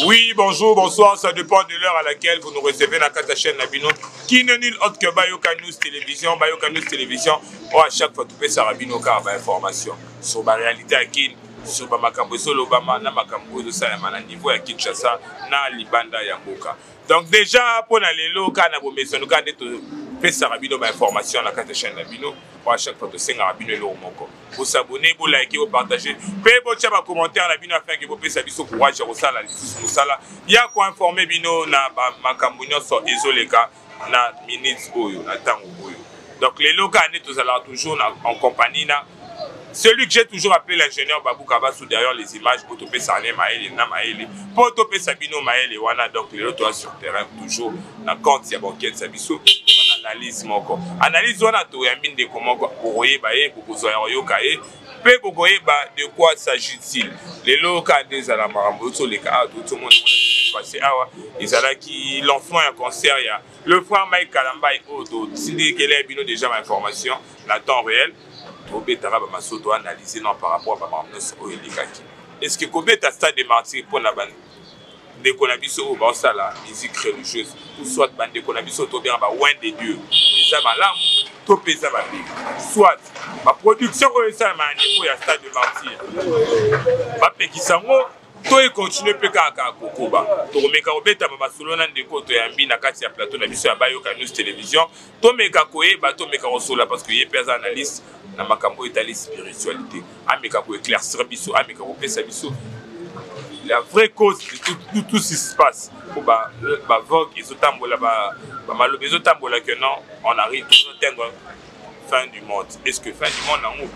Oui, bonjour, bonsoir, ça dépend de l'heure à laquelle vous nous recevez dans la chaîne na bino, qui n'est nul autre que Bayoka News Télévision, Bayoka News Télévision, oh, à chaque fois, tu peux Sarabino car information sur la réalité à qui, sur makambo ezolobama na makambo ezosalama na niveau ya Kinshasa na libanda ya mboka. Donc déjà mpo na lelo kaka na bomesano kaka nde topesaka bino bainformation na kati ya chaîne na bino, po à chaque fois tosengaka bino eloko moko: bosabone, bolike, bopartage mpe botya bacommentaire na bino afin ke bopesa biso courage ya kosala lisusu mosala ya koinforme bino na makambo nyonso ezoleka na minute oyo, na ntango oyo. Donc lelo kaka nde tozalaka toujours en compagnie na celui que j'ai toujours appelé l'ingénieur Babou Kabassou derrière les images pour topesa ne mayele na mayele, po topesa bino mayele wana. Donc lelo toza sur terrain toujours na compte ya bankete ya biso, wana analyse moko. Analyse wana, toyambi ndeko moko, bokoyeba ye, bokozwa ya koyoka ye mpe bokoyeba de quoi s'agit-il. Lelo kaka nde ezala makambo oyo toleka awa, totomona passé awa ezalaki lancement ya concert ya le frère Mike Kalambai, oyo totindikela bino déjà bainformation na temps réel. Tobetaka bamaso, toanalyse non par rapport a bamakambo nyonso oyo elekaki. Est ce que kobeta Stade de Martyr mpona bandeko na biso oyo baosala musique religieuse, ou soit bandeko na biso tobenga baoints de Dieu, eza malamu to mpe eza mabe? Soit baproduction oyo esalama na niveau ya Stade de Martyr, bapekisa yango to ekontinue mpe kaka kokoba? Tokomeka kobetama masolo na ndeko toyambi na kati ya plateau na biso ya Bayoka News Télévision. Tomeka koyeba, tomeka kosola, parce que ye mpe aza analyste na makambo oyo etali spiritualité. Ameka koéclaircir biso, ameka kopesa biso la vraie cause de tout ce qui se passe, po bavogue ezotambola, bamaloba ezotambola que non, on arrive, tozoatteindre fin du monde. Est ce que fin du monde yango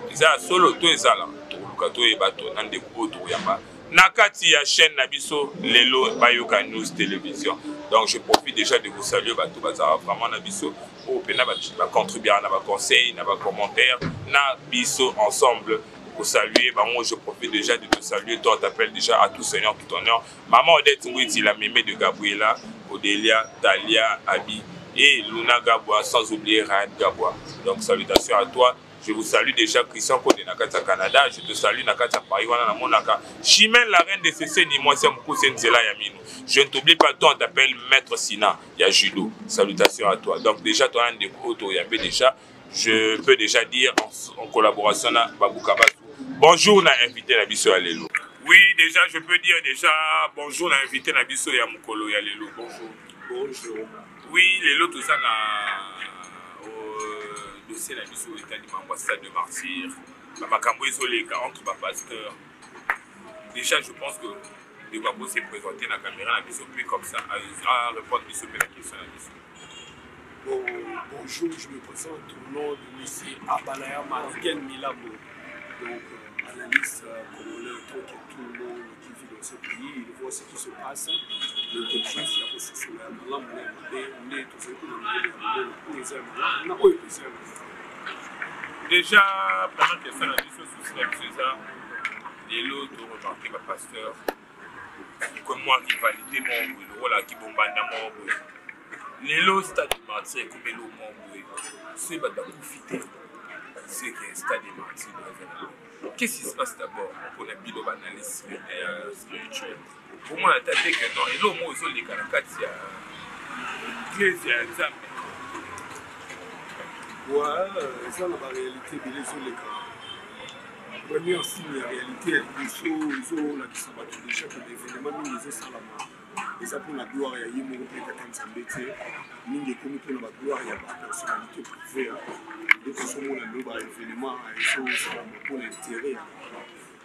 eza ya solo to ezala? Tokoluka toyeba to na ndeko oyo tokoyamba na kati ya chaîne na biso lelo, Bayoka News Télévision. Donc je profite déjà de vous saluer, bato bazalaka vraiment na biso, oyo mpena bacontribuaka na baconseil, na bacommentaire na biso ensemble, saluer bango. Je profite déjà de te saluer, toi t'appelles déjà à tout seigneur tout honneur, maman Odette Ngwiti, la mémé de Gabriela, Odelia, Talia, Abi et Luna Gabois, sans oublier Ryan Gabois. Donc salutations à toi. Je vous salue déjà, Christian Kode na kati ya Canada, je te salue na kati ya Paris wana namonaka Chimène, la reine de Seseni, mwasi ya mokuse, nzela ya mino. Je ne t'oublie pas, toi on t'appelle Maître Sina ya judo, salutations à toi. Donc déjà toi ndeko oyo toyambe déjà, je peux déjà dire en collaboration na Babou Kabasu. Bonjour na invité na biso ya lelo. Oui, déjà je peux dire déjà bonjour na invité na biso ya mokolo ya lelo. Bonjour. Bonjour. Oui, lelo toza na dossier na biso etali mambo ya Stade de Martyr, bamakambo ezoleka entre bapasteur. Déjà je pense que ndeko ako se présenter na caméra na biso mpe comme ça à répondre biso mpe na question na biso. Bon, bonjour, je me présente au nom de M. Abalayama Ken Milabo, donc analyste congolais, tant que tout le monde qui vit dans ce pays, il voit ce qui se passe. L'intelligence ya kososola ya malamu na ya mabe nde tozali mpona mayele ya komona oyo eza ya malamu na oyo eza ya mabe. Déjà première question na biso, souci na biso eza lelo toremarke bapasteur mwa rivalité moko boye, lokolaki bombanda moko boye. Lelo Stade de Martyr ekomi eloko moko boye, soki bato bakufi te, c'est que Stade de Martyr ezala. Qu'est-ce qui se passe d'abord mpona bino baanalyste spirituel? Omona ata te que non, eloko moko ezoleka na kati ya eglise ya Nzambe? Ouais, eza na baréalité ebele ezoleka. Première signe ya réalité ya liboso ezolakisa bato déjà ke baévénement mingi ezosalama eza mpona gloire ya ye moko mpe Tata Nzambe te. Mingi ekomi mpona bagloire ya bapersonnalité privé. Nde tozomona lelo baévénement ezosalama mpona intérêt ya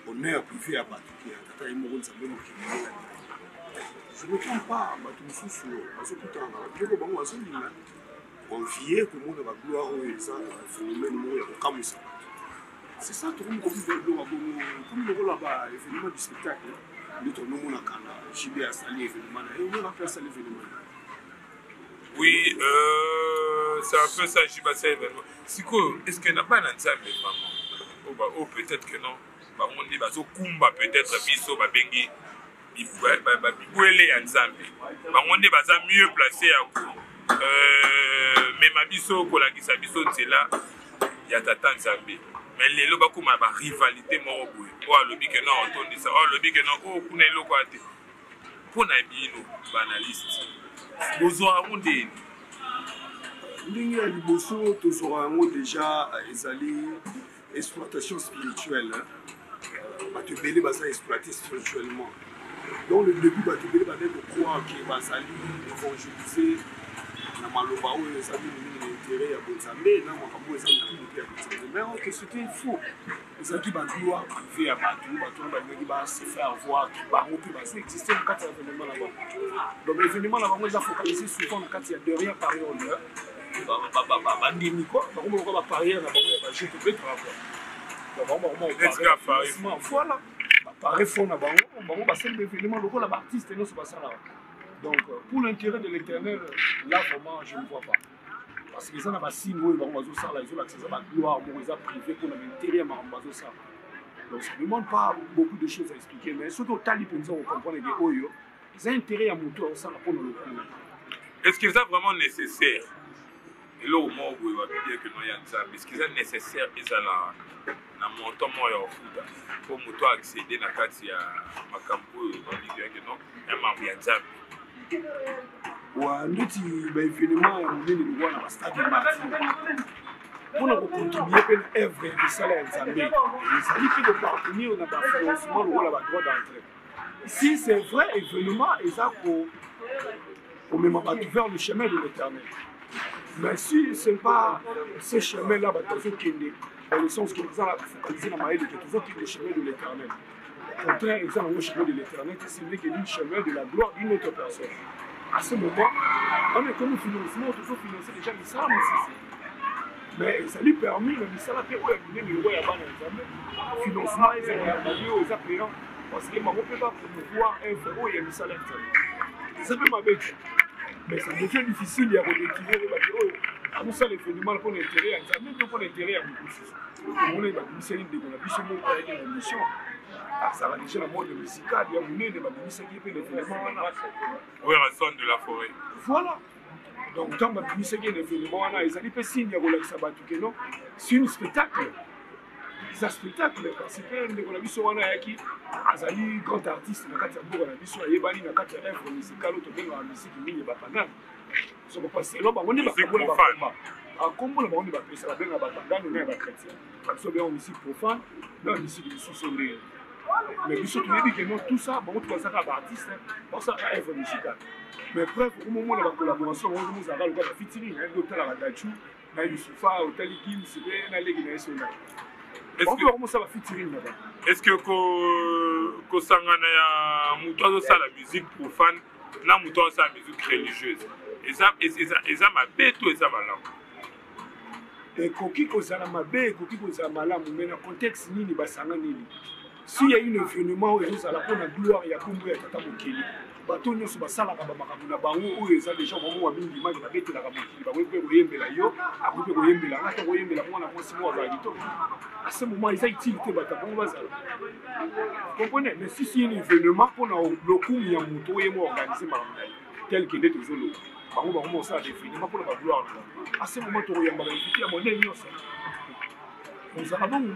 honneur privé ya bato ke ya Tata ye moko Nzambe mokili. Je ne trompe pas, bato mosusu bazokutana na biloko bango bazolinga envie komona bagloire oyo eza phénomène moko ya kokamwisa bato. C'est ça, tokomi kovivre biloko ya bongo, komi lokola ba événement du spectacle. Nde tonomonaka na JB asali événement na ye, omona mpe asali événement na ye. Oui, c'est un peu ça, JB asali événement. Sikoyo, est ce que na bana Nzambe vraiment oyo, peut-être que non, bango nde bazokumba peut-être biso babengi bibwele ya Nzambe, bango nde baza mieux placé ya ko mema biso, kolakisa biso nzela ya Tata Nzambe, mais lelo bakóma na barivalité moko boye? Oyo alobi ke non, otondisa, oyo alobi ke non, oyo kuna eloko ya te. Mpo na bino baanalyste, bozwaka yango ndeni? Ndenge ya liboso tozwaka yango deja ezali exploitation spirituelle. Bato ebele baza exploité spirituellement. Dans le début, bato ebele bandaki kocroire ke bazali évangélise na maloba oyo eza mingimingi na intérêt ya bonzambe na makambo oyo eza lokumu mpe ya bonzambe, mais que c'était faux. Ezalaki bagloire privé ya bato. Bato wana balingaki ba se faire voir ke bango mpe bazo existe na kati ya événement na bango. Donc événement na bango eza focalisé souvent na kati ya derrière pariole, bandimi kua bango lokola bapariere na bango ya bajeu tobetaka kua. Donc bango bakoma, voilà, bapare fond na bango. Bango basali baévénement lokola baartiste nyonso basalaka. Donc pour l'intérêt de l'Éternel, là vraiment je ne vois pas, parce que eza na basigne oyo bango bazosala, ezolakisa eza bagloire moko eza privé mpona baintérêt ya makambo bazosala. Donc ça demande pas beaucoup de choses à expliquer, mais soki otali mpenza, ocomprendre ke oyo eza intérêt ya moto azosala mpona lokumu. Est ce que eza vraiment nécessaire, eloko moko boye babibia ke no ya Nzambe, est ce que eza nécessaire ezala na montant moko ya kofuta mpo moto accéder na kati ya makambo oyo babibia ke no ya mambo ya Nzambe? Wa ndeti baévénement ya monene lokola na bastade ya Martyr, mpona kocontribue mpe na œuvre ya misala ya Nzambe, ezali mpe kopartenir na bafinancement lokola badroit d'entrée. Si c'est vrai événement eza komema bato vers le chemin de l'Éternel, mais si ce n'est pas ce chemin là bato bazokende, dans le sens que eza focalisé na mayele ke tozokende chemin de l'Éternel, au contraire eza nango chemin de l'Éternel, ce n'est que le chemin de la gloire d'une autre personne. À ce moment on est comme financement, tozofinancer déjà misala mosusu, mais ezali permis na misala mpe oyo ya minene lokola ya bana ya Nzambe, financement ezali ya bali oyo eza payant, parce que bango mpe bapromouvoir œuvre oyo ya misala ya Nzambe. Eza mpe mabe te, mais ça devient difficile ya kodétruire bato oyo azosala événement mpona intérêt ya Nzambe mpe mpona intérêt ya moto mosusu. Omona babimisaki ndeko na biso moko ayaki na émission, azala déjà na monde musical ya monene, babimisaki ye mpe na événement wana. Werrason de la forêt. Voilà. Donc ntango babimisaki ye na événement wana, ezali mpe signe ya kolakisa bato ke non, c'est une spectacle, eza spectacle, parce que ndeko na biso wana ayaki, azali grand artiste na kati ya mboka na biso, ayebani na kati ya œuvre musicale oyo tobengaka musique mingi ya bapagane. Soko paselo bango nde bakabola bakomba, bakombo na bango nde bapesa, babengaka bapagane na ya bachrétien. Biso benga musique profane na musique lisusu ndenge, mais biso toyebi ke non, tout ça bango to bazalaka baartiste, basalaka œuvre musicale. Mais preuve, okomomona bacollaboration bango komozalaka lokola bafeaturing nde otalaka Dachu na Yusufa, otali Gims mpe na leki na ye Sonda, bango bakomosala bafeaturing na bango. Est ce que kosangana ya moto azosala musique profane na moto azosala musique religieuse eza mabe to eza malamu? Ekoki kozala mabe, ekoki kozala malamu, mais na contexte nini basanga nini? S'il y a une événement oyo ezozala mpona gloire ya nkombo ya Tata Mokili, bato nyonso basalaka bamakambo na bango oyo eza deja bango mingi maki babetelaka mokili, bakoki mpe koyembela yo, akoki mpe koyembela nga to koyembela mwana mwasi moko azala kitoko. À ce moment eza utile te bato bango bazala, comprenez? Mais si si un événement mpona lokumu ya moto oyo ye mo organise makambo na ye, tel que nde tozoloba, bango bango mosala événement mpona bagloire na bango, à ce moment tokoyambaka invité ya modèle nyonso, ozala bongo.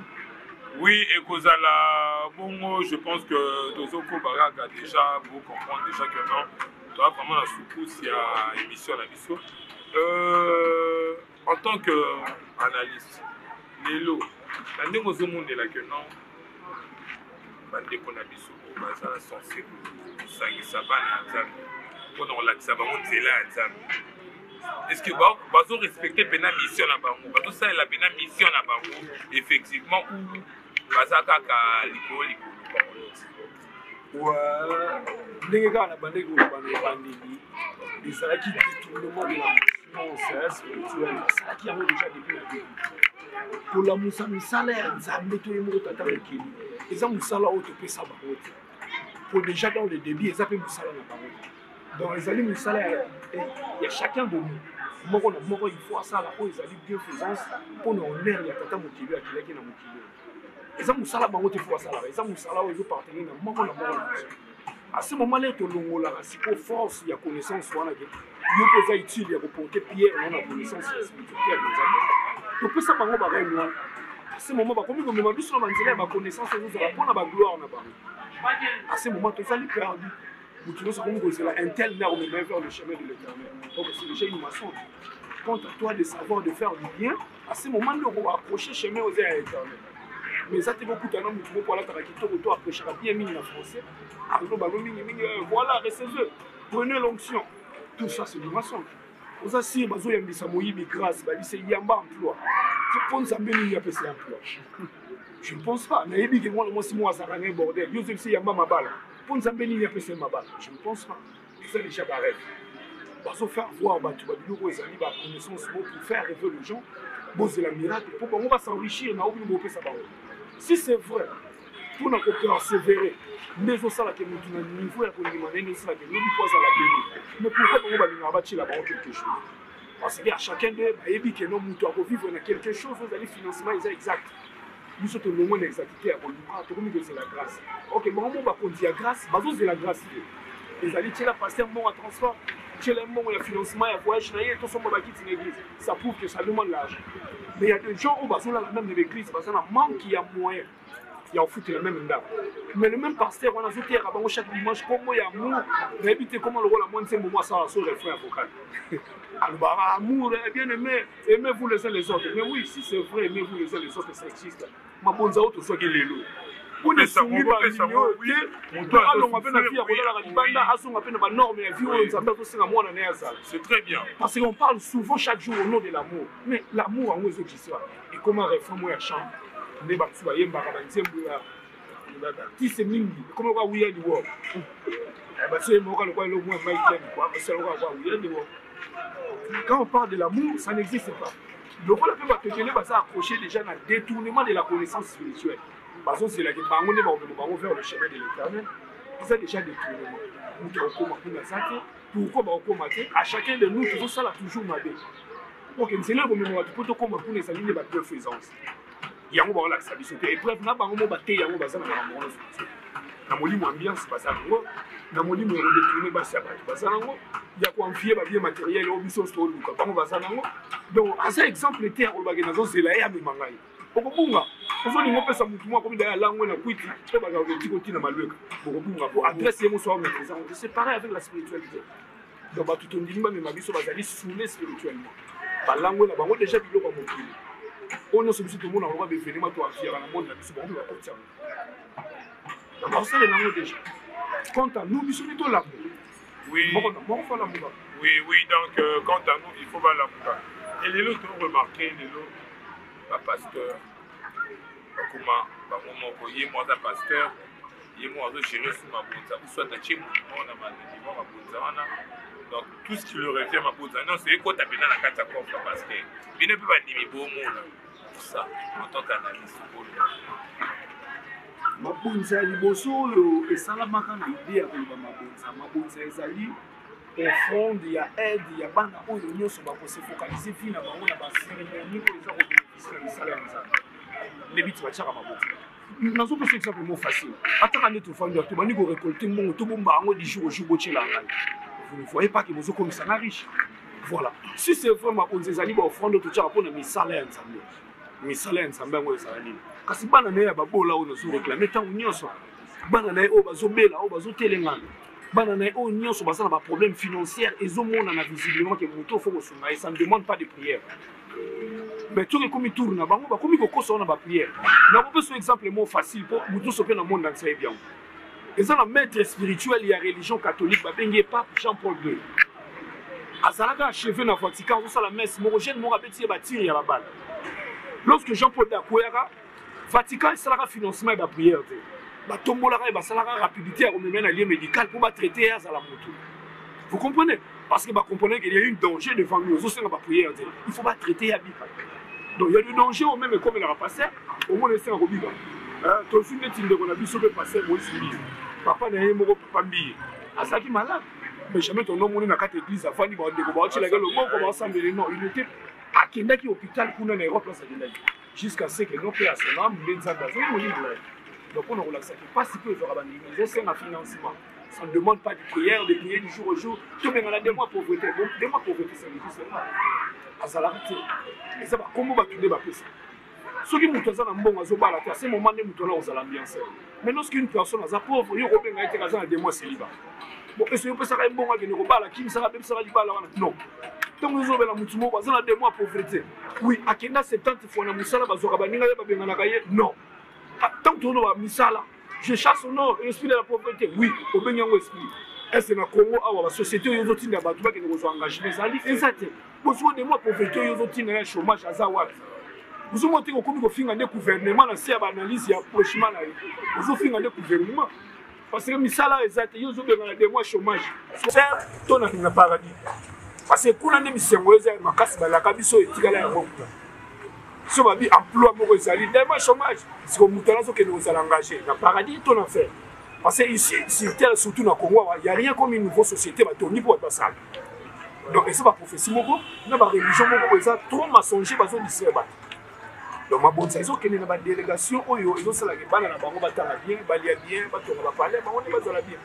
Oui, ekozala bongo. Je pense que tozokoba kaka déjà, vous comprendre déjà que non, toza vraiment na soucousse ya émission na biso. En tant que analyste, lelo na ndenge ozomonela ke non, bandeko na biso oyo bazala censé kosangisa bana ya Nzambe mpona kolakisa bango nzela ya Nzambe, est ce que bazorespecte mpena mission na bango, bazosalela mpena mission na bango effectivement, ou baza kaka likolo likolo bango? Ndenge kaka na bandeki koloba na ebandeli, ezalaki détournement de la conscience spirituelle. Basalaki yango déjà depuis na début. Kolamusa misala ya Nzambe to ye moko Tata Mokili eza mosala oyo topesa bango te, po déjà dans le début eza mpe mosala na bango te. Donc ezali mosala ya chacun de nous, moko na moko il faut asala oyo ezali bienfaisance mpona honneur ya Tata Mokili oyo akelaki na mokili oyo. Eza mosala bango te fo basalaka, eza mosala oyo ezopartenir na moko na moko na biso. À ce moment là tolongolaka sikoyo force ya connaissance wana ke yo mpe oza utile ya koporte pierre na na connaissance ya spiritualité ya Nzambe. Topesa bango barene wana, à ce moment bakomi komema biso na banzela ya baconnaissance ezozala mpona bagloire na bango. À ce moment tozali perdu. Moto nyonso akomi kozela un tel nde akomema ye vers le chemin de l'Éternel. Donc c'est déjà une mensonge. Quant à toi de savoir de faire du bien, à ce moment nde okoaccroche chemin oza ya Éternel. Mais eza te bokutana motu moko alataka kitoko to apprechaka bien mingi na français, aloba no mingi mingi, voilà, recevez, prenez l'onction. Tout ça, c'est du mensonge. Oza sire bazoyambisa moyibi grâce babise yamba emploi mpo Nzambe nini apesa emploi? Je ne pense pas. Nayebi ke mwana mwasi moko azalaka na bordel, yo ozobisa yamba mabala mpo Nzambe nini apesa mabala? Je ne pense pas. Eza déjà barêve, bazofaire voir bato babiloko ezali baconnaissance mo pour faire rêver les gens. Bozela miracle mpo bango bas'enrichir na obino bopesa bango. Si c'est vrai, mpona kopersévérer nde ezosalaka motu na niveau ya kondima na ye, nde ezosalaka lobi mpo azala béni. Mais pourquoi bango balingaka batiela bango quelque chose? Parce que à chacun de bayebi ke no moto akovivre na quelque chose oyo ezali financement eza exact. Biso tolongwe na exactité ya koluka, tokomi kozela grâce. Ok, bango mo bakonzi ya grâce bazozela grâce te. Ezali tiela pasteur mbongo ya transport, tiela mbongo ya financement ya voyage na ye, tosomba bakiti na église. Ça prouve que ça demande l'argent. Mais il y a des gens oyo bazolala même na l'église, baza na manque ya moyen ya kofutela même ndako, mais le même pasteur wana azoteyaka bango chaque dimanche kombo ya amour. Nayebi te koma lokola mwa nzembo mwa asala so refrain ya vocal, alobaka amour, bien aimé, aimez-vous les uns les autres. Mais oui, si c'est vrai, aimez-vous les uns les autres, ça existe. Mabonza oyo tozwaki lelo mpona esungi bandimi oyo te, moto alongwa mpe na vie ya kolalaka libanda, azonga mpe na banorme ya vie oyo Nzambe azosenga mwana na ye azala. C'est très bien. Parce qu'on parle souvent chaque jour au nom de l'amour, mais l'amour yango ezoexiste wana ekoma refrain moko ya chambre nde bato bayembaka banzembo ya baartiste mingi, ekoma lokola we are the world. Baso yembaka lokola eloko mwa mai kua basala lokola we are the world. Quand on parle de l'amour, ça n'existe pas. Lokola mpe bato ebele baza accroché déjà na détournement de la connaissance spirituelle, bazozelaki bango nde bakomema bango vers le chemin de l'Éternel. Eza déjà détournement. Moto akokoma kuna aza te. Pourquoi bakokoma te? À chacun de nous tozosala toujours mabe. Ok, nzela ekomema bato mpo tokóma kuna ezali nde babienfaisance. Yango baolakisa biso te. Épreuve na bango mo bateyi yango, baza na makambo wana nyonso na molimo. Ambiance baza nango na molimo ya kodétourner basi ya bato, baza nango ya koenvier babien matériel oyo biso nyonso toluka, bango baza nango. Donc aza exemple te ya kolobaki nazozela ye amema ngai. Okobunga. Ozolinga opesa motu moko akomi daya langwe na kwiti mpo bazalaka eti kotina malweka, bokobunga po adresse ye moso amaîtrise yango. C'est pareil avec la spiritualité. Donc bato tondimi bamema biso bazali saoulé spirituellement, balangwe na bango déjà biloko ya mokili oyo nyonso biso tomonaka lokola baévénement toaviaka na monde na biso, bango mpe bakoti yango, bakosalela yango déjà. Quant à nous, biso nde tolamuka. Moko na moko falamuka. Oui, donc quant à nous, il faut balamuka. Et lelo to remarqué, lelo bapasteur bakoma bango moko. Ye mo aza pasteur, ye mo azogérer su mabonza, ou soit atie motu moko na niveau mabonza wana. Donc tout ce qui le revient, mabonza nyonso ekota mpenza na kati ya coffre ya pasteur. Bino mpe bandimi bomona tout ça en tant qu'analyste bolo. Mabonza ya liboso oyo esalamaka na idée ya koloba mabonza, mabonza ezali offrande ya aide ya bana oyo nyonso bakose focaliser vie na bango na bacérémonie oyo eza kobénéficier na misala ya Nzambe. Nde biti batiaka mabonza. Nazopesa exemple mo facile: ataka nde tofandi, tobandi korécolter mbongo, tobomba yango du jour au jour, botiela ngai. Vous ne voyez pas ke bozokomisa nga riche? Voilà. Si c'est vrai, mabonza ezali baoffrande oyo totiaka mpona misala ya Nzambe, misala ya Nzambe yango ezala nini? Kasi bana na ye ya babola oyo nazoréclamer ntango nyonso, bana na ye oyo bazobela, oyo bazotelengana, bana na ye oyo nyonso baza na baproblème financière, ezomonana visiblement ke moto faut kosunga ye. Ça ne demande pas de prière. Mais soki ekomi tour na bango, bakomi kokosa wana baprière. Nakopesa exemple mo facile mpo moto nyonso mpe na monde entier ayebi yango. Eza na maître spirituel ya religion catholique, babengi ye pape Jean Paul II. Azalaka achevé na Vatican, azosala messe moko, jeune moko abeti ye batire ya babale. Lorsque Jean Paul II akweyaka, Vatican esalaka financement ya baprière te, batombolaka ye, basalaka rapidité ya komema na lieu médical mpo batraite ye, azala motu. Vous comprenez? Parce que bacomprenez qu'il y a un danger devant lui, ozosenga baprière te, il faut batraite ye, abika. Donc il y a du danger oyo même ekomelaka pasteur, omona esenga kobika. Tozwi neti ndeko na biso mpe pasteur Moïse Mbiye, papa na ye moko, papa Mbiye azalaki malade, mais jamais tonomoni na kati église afandi, bandeko baotielaka loboko, baosambele. Non, il était akendaki hôpital kuna na Europe, place akendaki jusqu'à ce que no mpe ya son âme nde Nzambe azongi molimo na ye. Donc mpona kolakisaki mpasi mpe ezwaka bandimi, ezosenga financement. Ça ne demande pas de prière, de prier du jour au jour. Tobengana démon pauvreté. Bon, démon pauvreté, ça n'existe pas. Azalaka te. Eza bakombo bato nde bapesa. Soki moto aza na mbongo, azobala te, à ce moment nde moto wana kozala ambiance. Mais lorsqu'une personne aza pauvre, yo kobenga ye te aza na démon célibat. Bon, ese opesaka ye mbongo akende kobala, akimisaka, abebisaka libala wana? Non. Ntango ozolobela motu moko aza na démon ya pauvreté, oui, akenda 70 fois na mosala, bazwaka baninga ye, babenganaka ye, non. Ntango tozoloba misala, je chasse au nord esprit de la pauvreté, oui, obengi yango esprit. Ese na Congo awa, basociété oyo ozotinda bato bakende kozwa engagement ezali eza te. Bozwa démon ya pauvreté oyo ozotinda ya chômage aza wapi? Ozomona te okomi kofinga nde gouvernement na se ya baanalyse ya prêchement na yo, ozofinga nde gouvernement parce que misala eza te. Yo ozobengana démon ya chômage to na paradis, parce que kuna nde bisengo eza makasi, balaka biso etikala yango kuna. So babi emploi moko ezali démon chômage, siko moto ala azokende kozala engagé na paradis to na enfer? Parce que ici sur terre, surtout na Congo awa, y a rien comme une nouveau société batongi mpo bato basala. Donc eza baprophétie moko na bareligion moko eza trop mensonger, bazodistraire bato. Donc mabonza ezokende na badélégation oyo ezosalaka bana na bango batanga bien, balia bien, batonga bapalais, bango nde bazala bien,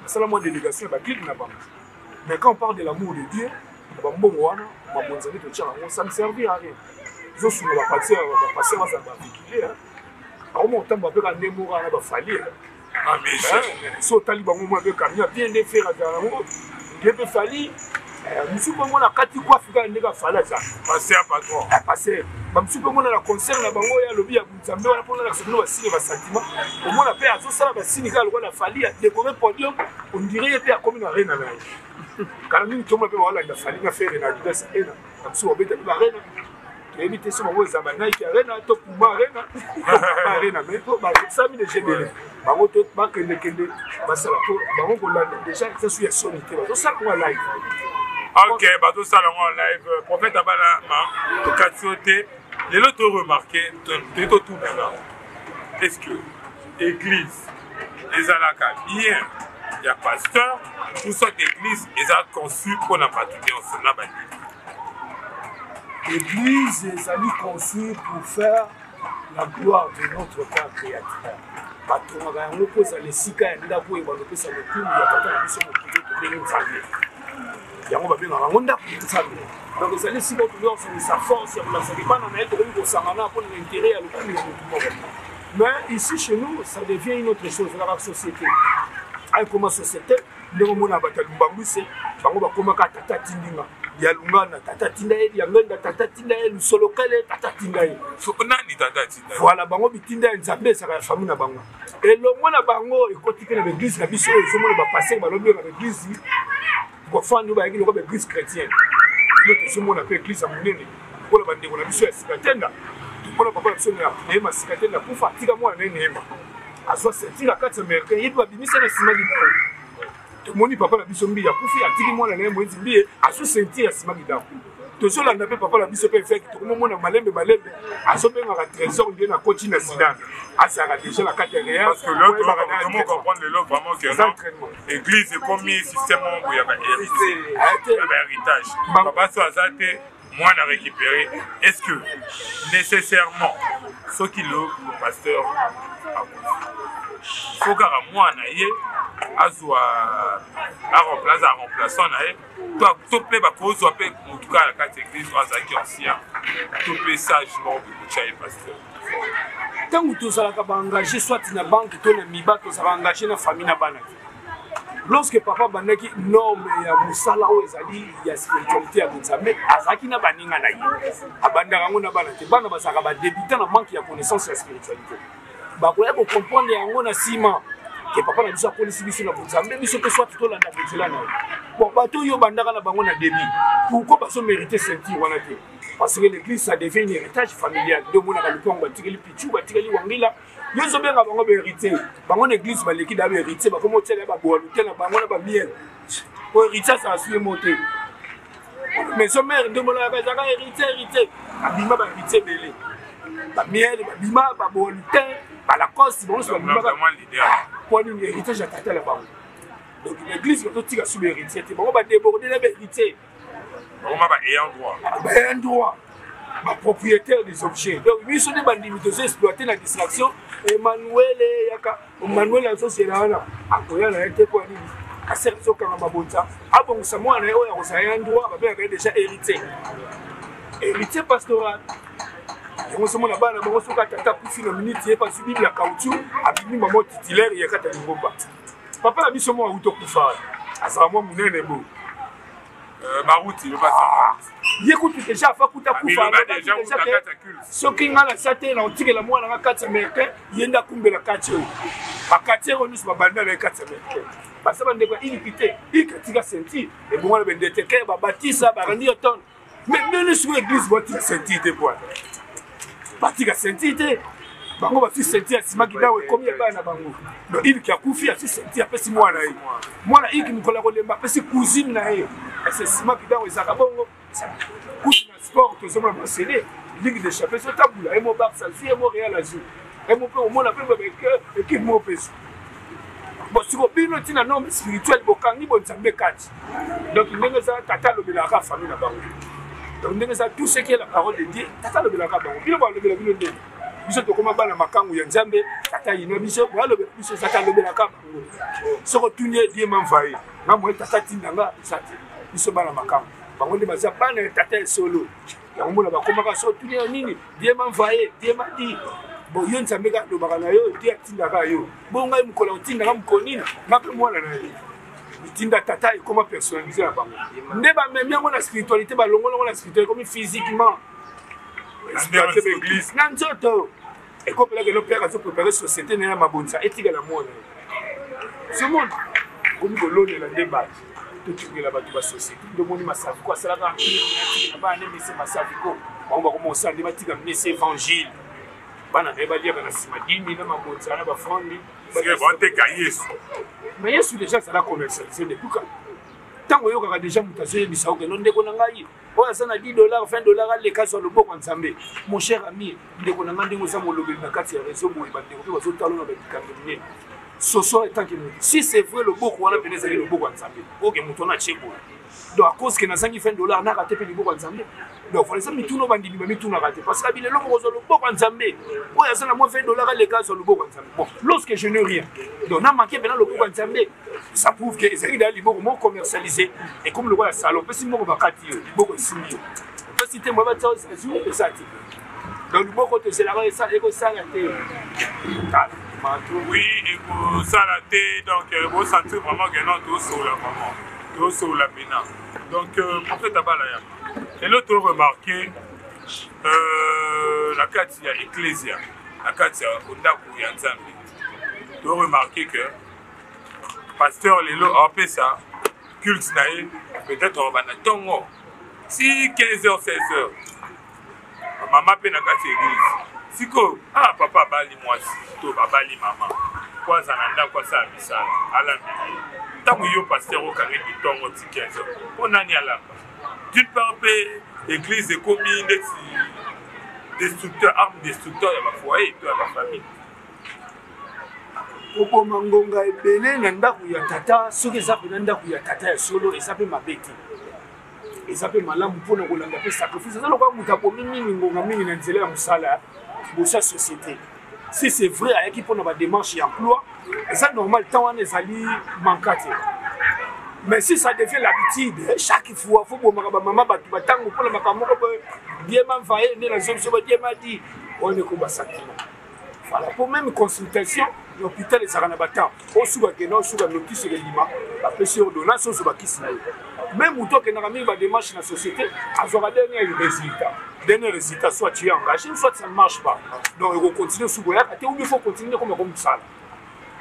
basala mwa délégation ya baclique na bango. Mais quand on parle de l'amour de Dieu, na bambongo wana mabonza nde totiaka yango, ça ne servir à rien. Ezosunga bapaster, bapaster bazala bavéhicule, bakoma kotambola mpe ka nde moko wana bafali. So otali bango mwa mpe camion bien nde Ferre azala yango nde mpe Fally mosusu mpe mona kati coiffe kaka ndenge afali aza pasteur patron pasteur. Bamosusu mpe mona na concert na bango oyo alobi ya Nzambe wana mpona lakisa bino basini basentiment, omona mpe azosala basini kaka lokola Fally adécoré podium, on dirait ye mpe akomi na arena na ye. Kala mingi tomona mpe baolanda Fally na Ferre na Adidas Arena, bamosusu babeta mpe baarena, toyebi te so bango eza baNike Arena to Puma Arena Arena, mais po basami deja ebele bango to bakendekende basala po bango kolanda deja eza su ya soni te, bazosala ngo live. Ok, bazosala ngo live. Prophète Abalama, tokati yo te. Lelo to remarke, toyi totunana: est ce que église ezalaka bien ya pasteur ou soit église eza conçu mpona bato nyonso na bandimi? Église ezali conçue pour faire la gloire de notre Père créateur. Batongaka yango mpo ezala esika ya ndako oyo balopesa lokumu ya tata na biso mokili tobengi Nzambe. Yango babengaka yango ndako ya Nzambe. Donc ezali esika oyo tokoki kosangisa force ya kolakisaka bana na ye, tokoki kosangana mpona na intérêt ya lokumu ya motu moko. Mais ici chez nous, ça devient une autre chose, ezalaka société. Ayekoma société ndenge omona bato ya Lumbangwise, bango bakomaka tata tindinga ya Lungana, tata tinda ye ya Ngenda, tata tinda ye Lusolokele, tata tinda ye nani, tata tinda. Voilà, bango bitinda ya Nzambe ezalaka ya famille na bango elongo na bango, ekoti mpe na baeglise na biso oyo ezomona bapaster balobi na baeglise kofandi oyo bayaki lokola baeglise chrétienne. Nde tozomona mpe eglise ya monene lokola bandeko na biso ya Sika Tenda, tomona papa na biso Neema Sika Tenda kufa, atika mwana na ye Neema azwa ceinture na kati ya américain, ye mpe babimisa na nsima libao. Tomoni papa na biso Mbiye akufi, atiki mwana na ye Moïse Mbiye azwi ceinture ya nsima lidako. Tozolanda mpe papa na biso mpe évêque, tokomomona malembe malembe azobengaka Trésor nde na koti na Zidane, azalaka déjà na kati ya réel. Parce que là, comprendre lelo vraiment que non, église ekomi système moko ya bahéritage. Papa so aza te, mwana récupéré. Est ce que nécessairement soki le pasteur akufi, faut kaka mwana ye azwa aremplace, aremplaçant na ye, to mpe bakozwa mpe motu kaka na kati ya église oyo azalaki ancien to mpe sage moko bikotya ye pasteur? Ntango tozalaka baengage soit na banque to na miba, tozalaka engage na famille na bana te. Lorsque papa abandaki norme ya mosala oyo ezali ya spiritualité ya bonzambe, azalaki na baninga na ye, abandaka yango na bana te. Bana bazalaka badebutant na manque ya connaissance ya spiritualité, bakoya kocomprendre yango na nsima ke papa na biso akolisi biso na bonzambe, biso mpe soit tolanda bonzela na ye. Bon, bato oyo bandaka na bango na début, pourquoi bazomérite ceinture wana te? Parce que l'église, ça devient un héritage familial. Nde omonaka lupango batikeli Pichu, batikeli Wangila, yo ozobenga bango bahéritier. Bango na église baleki da bahéritier, bakoma otiela baboa lute na bango na bamiel po héritier azala su ye mo te. Maison mère nde omonaka ezalaka héritier, héritier abima, bahéritier ebele, bamiel babima, baboa lute, balacoste, bango nyonso babimaka. Po nini? Héritage ya tata na bango. Donc l'église bazotika su bahéritier te, bango badéborde na bahéritier. Bakoma ba ayant droit. Ba ayant droit, bapropriétaire des objets. Donc biso nde bandimi tozo exploite na distraction. Emmanuel yaka, Emmanuel azozela wana, akoya na ye te. Mpo ya nini? Asere azokanga mabonza, abongisa mwana na ye oyo akozala ya droit, babengaka ye déjà héritier, héritier pastoral. Yango somona bana bango, soki atata akufi na minute, ye bazwi bible ya caoutchouc, abimi mamo titulaire ya kati ya lingomba. Papa na biso moko auti okufa wana. Azala mwa munene bo. Baruti ah, ye kutu deja afa kuta kufa soki nga naza te nakotikela mwana nga kati américain ye nde akumbela kati oyo bakati oyo nyonso babanda na ye kati américain baza bandeko ya iniquité ikatika ceinture ebongo na bendeteke babatisa barandi yo tone mais ndenge sikoyo église batika ceinture te bwana batika ceinture te bango bazwi ceinture ya nsima kidawo ekomi ya bana na bango donc iliki akufi azwi ceinture apesi mwana ye mwana iliki mokolo ya kolemba apesi cousine na ye ese nsima kidawo ezalaka bongo kutu na sport tozomona basele ligue de champions otambola ye mo barça azwi ye mo real azwi ye mo mpe omona mpe ekipe moko mpe ezwi bon siko bino ntina norme spirituelle bokangi bonzambe kati donc ndenge eza tata alobelaka famille na bango donc ndenge eza tout ce qui est la parole de dieu tata alobelaka bango bino balobela bino ndenge biso tokoma bana makangu ya nzambe tata yino biso boalobela biso tata alobelaka bango soki otuni ye die mamvaye nga moye tata tinda nga eza te biso bana makangu bango nde baza bana ya tata ya solo yango mona bakomaka so otuni ya nini die mamvaye die madi bon yo nzambe kaka alobaka na yo te atindaka yo bongo ngai mokolo akotindaka mokolo nini nga mpe mwana na ye bitinda tata ekoma personnalise ya bango nde bamemi yango na spiritualité balongoli yango na spiritualité ekomi physiquement spiritualité na nzoto ekopelaka elo père azo prépare société na ye ya mabonza etikala mwana somona ekomi kolonela nde bato totikela bato basociété nde omoni masaviko asalaka na bana nde mese masaviko bango bakoma kosala nde batika mese évangile bana na ye baliaka na nsima dimi na mabonza na bafrandi bateka yesu mais yesu déjà azala commercialise depuis kala ntango oyokaka déjà moto azoyebisa okeno ndeko na ngai oyo aza na 10 dollar 20 dollar aleka azwa loboko ya nzambe mon cher ami ndeko na ngai ndenge oza molobeli na kati ya réseau boye bandeko mpe bazotala na babikambo minene soso etanke moto si c'est vrai loboko wana mpena ezali loboko ya nzambe oke moto wana atie boye donc à cause ke nazangi 20 dollar naka te mpe loboko ya nzambe donc voilà eza mituna bandimi bamitunaka te parce que bilelo mokozwa loboko ya nzambe oyo aza na mwa 20 dollar aleka azwa loboko ya nzambe bon lorsque je n'ai rien donc na manke mpena loboko ya nzambe ça prouve que ezalaki daya liboko moko commercialisé ekomi lokola salon opesi moko bakati yo liboko esimbi yo opesi te moye batia azwi eza te donc liboko tozelaka ekosala te oui ekosala te donc euh, bosentir vraiment que non tosola vraiment tosola mpena donc euh, prophète abala yaka lelo to remarke euh, na kati ya ecclesia na kati ya ndako ya nzambe to remarke que pasteur lelo apesa culte na ye peut-être akobanda ntongo ti 15 heures 16 heures mama mpe na kati ya eglise sikoyo ah papa abali mwasi to babali mama po aza na ndako asala misala alambi ntango yo pasteur okangi bitongo ti 15 heures mpo nani alamba d'une part mpe eglise ekomi ndeti destructeur arme destructeur ya bafoyer to ya bafamille koboma ngonga ebele na ndako ya tata soki eza mpena ndako ya tata ya solo eza mpe mabe te eza mpe malamu mpona kolanda mpe sacrifice eza lokola moto abomi mingi ngonga mingi na nzela ya mosala liboso ya société si c'est vrai ayaki mpona badémarche ya emploi eza normal ntango wana ezali manka te mais si ça devient l'habitude chaque fois fo bomaka bamama bato batango mpona makambo moko boye diema mvaye nde nazo biso badiema di wana ekoma sentiment voilà po même consultation ya hôpital ezalaka na batemps osuka kenda osuka notice ekendima bapesi ordonnance ozo bakisi na ye même moto akendaka mingi badémarche na société azwaka dernier résultat dernier résultat soit tu es engagé soit ça ne marche pas donc ekocontinue osuka oyaka te ou bien faut continuer koma komosala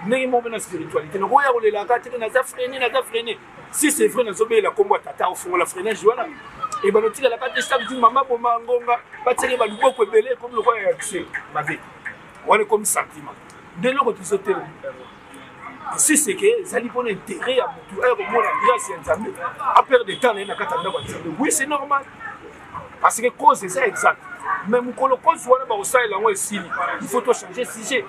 ndenge moko mpe na spiritualité nakoya kolelaka te naza freine naza freine si c'est vrai nazobelela nkombo ya tata ofongola freinage wana ebanda otikalaka te chaque jour mama boma ngonga batiaki baliboko ebele ekomi lokola ya accès mabe wana ekomi sentiment nde eloko tozotelema si c'est que ezali mpona intérêt ya motu aya komona grâce ya nzambe aperde de temps na ye na kati ya ndako ya nzambe oui c'est normal parce que cause eza exact mais mokolo cause wana bakosalela yango esili il faut tochanger sujet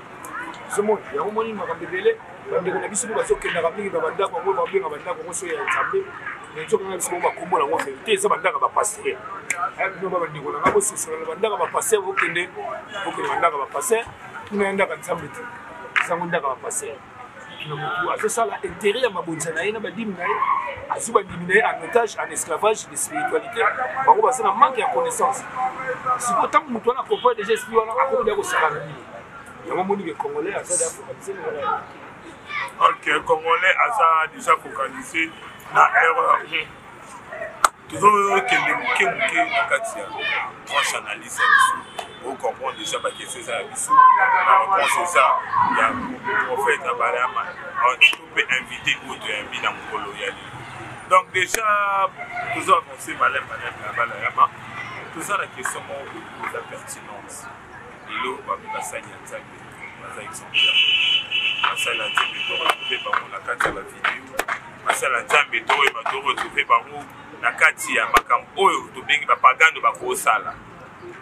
ozomona yango moni makambo ebele bandeko na biso mpe bazokendaka mingi na bandako yango babenga bandako yango so ya nzambe mais nzokanga biso bango bakombo yango verité eza bandako ya bapaster bino ba bandeko na ngai bososola na bandako ya bapaster bokende bokende bandako ya bapaster kuna ya ndako ya nzambe te ezango ndako ya bapaster na motu azosala intérêt ya mabonza na ye na badimi na ye azwi bandimi na ye en otage en esclavage de spiritualité bango baza na manque ya connaissance sikoyo ntango motu wana comprendre déjà esprit wana akomi deya kosakana bino yango moni ke congolais aza deya focalise na wana. Ok, Congolais aza déjà focalisé na erreur. Tozokende moke moke na kati ya tranche analyse ya biso. Ocomprendre déjà baquestion eza ya biso, na réponse eza ya prophète Abalayama, to mpe invité oyo toyambi na mokolo ya lelo. Donc déjà tozo avance malem malem na Abalayama, toza na question moko eza pertinente. Lelo babi basali ya Nzambe baza exemplaire, basali ya Nzambe to retrouve bango na kati ya bavideo, basali ya Nzambe to oyeba to retrouve bango na kati ya makambo oyo tobengi bapagano bakosala.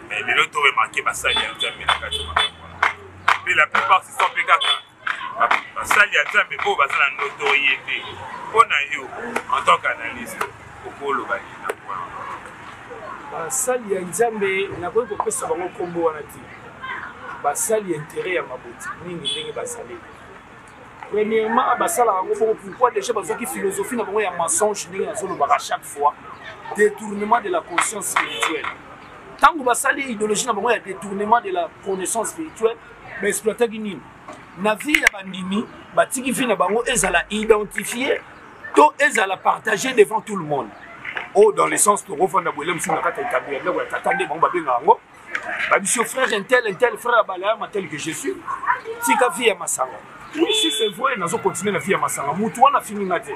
Mais lelo to remarke basali ya Nzambe na kati ya makambo wana, mpe la plupart ce sont mpe kaka basali ya Nzambe oyo baza na notoriété. Mpo na yo en tant qu'analyste, okoloba nini na point wana? Basali ya Nzambe nakoki kopesa bango nkombo wana te, basali intérêt ya maboti mingi ndenge bazali. Premièrement, basalaka yango bongo pourquoi? Déjà bazwaki philosophie na bango ya mensonge, ndenge nazolobaka chaque fois, détournement de la conscience spirituelle. Ntango basali idéologie na bango ya détournement de la connaissance spirituelle, baexploitaki nini na vie ya bandimi? Batiki vie na bango ezala identifié to ezala partagé devant tout le monde. Oyo dans le sens tokofanda boye mosusu na kati ya etabli ya ndako ya tata, nde bango babengaka yango babisio frère intel intel, frère Abalayama tel que je suis, tika vie ya masanga. Oui, si c'est vrai, nazo continuer na vie ya masanga, mutu wana afingi nga te.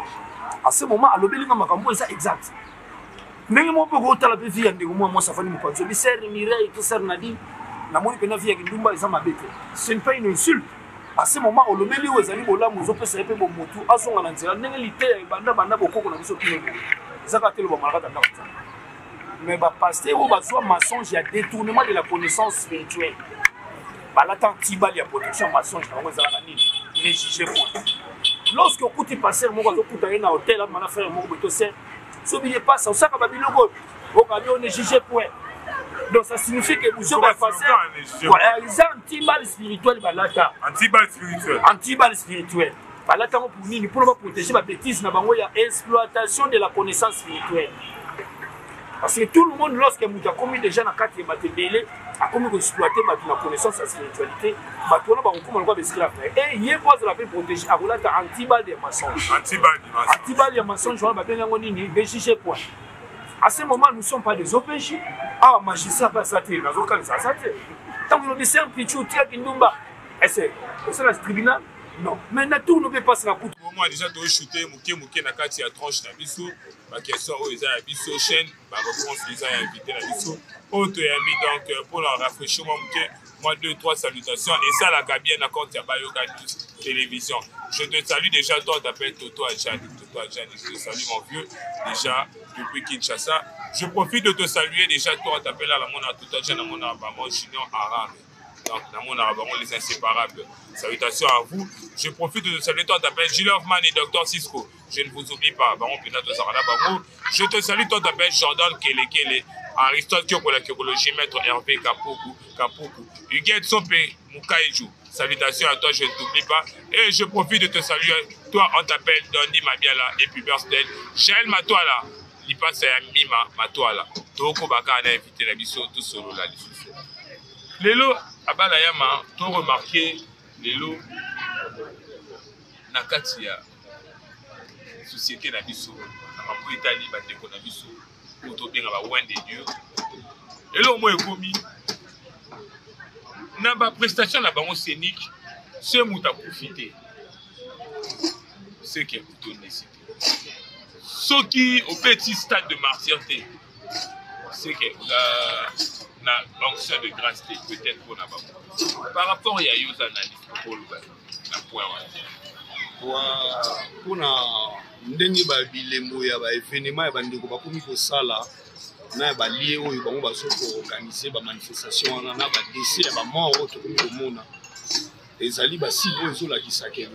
À ce moment alobeli nga makambo eza exact. Ndenge moko mpe kotala mpe vie ya ndeko mwa mwasi afandi mopanzi, obi sœur Mireille to sœur Nadine, namoni mpena vie ya kindumba eza mabe te. Ce n'est pas une insulte. À ce moment olobeli oyo ezali bolamu, ozopesa ye mpe bomotu azonga na nzela, ndenge liteya ebanda banda bokoko na biso kino boye eza kaka te loba malakata ndako nzambe. Mais bapaster oyo bazwa mensonge ya détournement de la connaissance spirituelle, balata antibale ya protection ya mensonge na bango ezalaka nini? Ne juge point. Lorsque okuti paster moko azokuta ye na hotel amana na frère moko boye to sœur, soki ye pasa osaka babiloko okabi, on ne juge point. Donc ça signifie que buzoba ya paster eza antibale spirituelle balata. Antibale spirituelle. Antibale spirituelle balata yango pour nini? Mpona baprotege babétise na bango ya exploitation de la connaissance spirituelle. Parce que tout le monde, lorsque moto akomi déjà na kati ya bato ebele, akomi koexploite bato na connaissance ya spiritualité, bato wana bakokoma lokola baesclave na ye. E ye mpo azala mpe protege, akolata antibale ya mensonge. Antibale ya mensonge wana babengi yango nini? Ne juge point. À ce moment, nous sommes pas des OPJ. Awa magistrat mpe aza te, nazokanisa aza te. Ntango lobi ser pichu tiaki ndumba, ese osala tribunal? Non, mais na tourne mpe mpasi na kutu. Moment déjà tochute moke moke na kati ya tranche na biso, baquestion oyo eza ya biso chaîne, baréponse eza ya invité na biso oyo toyambi. Donc mpona rafraîchir mwa moke, mwa 2 3 salutations esalaka bien na compte ya Bayoka News Télévision. Je te salue déjà, toi t'appelles Toto Adjani. Toto Adjani, je te salue mon vieux, déjà depuis Kinshasa. Je profite de te saluer déjà, toi t'appelles à la mona Toto Adjani, na mona Bamon Junior Arabe. Donc, namona bango les inséparables. Salutations à vous. Je profite de te saluer, toi t'appelles Gilles Hoffman et Docteur Cisco. Je ne vous oublie pas. Bango pena tozalaka na bango. Je te salue, toi t'appelles Jordan Kelekele, Aristote Kiokola Kiokologie, Maître Hervé Kapuku, Kapuku, Huguette Sope Mukaiju. Salutations à toi, je ne t'oublie pas. Et je profite de te saluer. Toi, on t'appelle Dondi Mabiala et puis Burstel. Jaël Matoala, lipasa ya Mima Matoala. Toko baka na invité na biso tosolola lisusu. Lelo Abalayama to remarquer lelo na kati ya société na biso, na makambo etali bandeko na biso oyo tobenga ba oint de Dieu, eloko moko ekomi na baprestation na bango scénique. Se moto akufi te, seke otondisi te. Soki obeti stade de martyr te, seke oza na onction de grâce te. Peut-être mpona bango, par rapport ya yo oza nani, okoloba na point wana? Mpona ndenge babilembo ya baévénement ya bandeko bakomi kosala na ya balie oyo bango bazo koorganize bamanifestation wana, na badese ya bamort oyo tokomi komona, ezali basigne oyo ezolakisa ke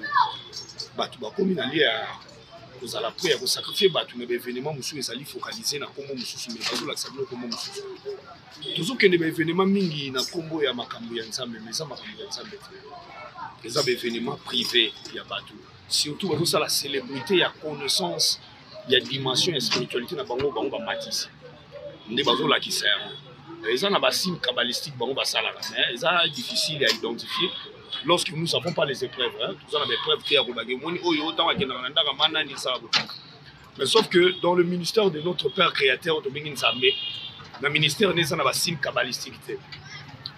bato bakomi na lie ya kozala prêt ya kosacrifie bato na baévénement mosusu ezali focalise na nkombo mosusu, mais bazolakisa bino nkombo mosusu. Tozokende baévénement mingi na nkombo ya makambo ya Nzambe, mais eza makambo ya Nzambe te, eza baévénement privé ya bato. Surtout bazosala célébrité ya connaissance ya dimension ya spiritualité na bango, bango bamatisi nde bazolakisa yango. Eza na basigne kabbalistique bango basalaka, mais eza difficile ya identifier. Lorsque nous avons pas les épreuves, hein, toza na baépreuve te ya kolobaka emoni oyo ntango akendaka na ndaka manani esala boye. Mais sauf que dans le ministère de notre père créateur, tobengi Nzambe, na ministère nde eza na basigne kabbalistique te.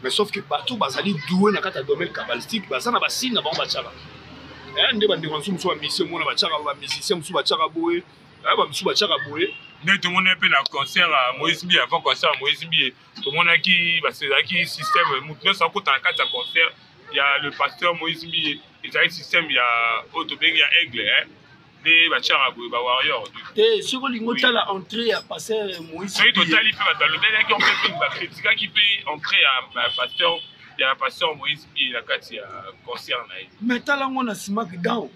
Mais sauf que bato bazali doué na kati ya domaine kabbalistique, baza na basigne na bango batiaka. Eh, nde bandeko na biso mosusu bamisie omona batiaka, bamusicien mosusu batiaka boye, eh, bamosusu batiaka boye. Nde tomoni mpe na concert ya Moïse Mbiye, avant concert ya Moïse Mbiye, tomonaki ezalaki système moto nyonso akota na kati ya concert ya le pasteur Moïse Mbiye, ezalaki système ya oyo tobengi ya aigle, eh? Nde batiaka boye ba warrior. Te, soki olingi otala entrée ya pasteur Moïse, soki totali mpe bato balobelaki mpe mingi, bakritikaki mpe entrée ya pasteur Moïse Mbiye na kati ya concert na ye. Mais tala yango na SmackDown,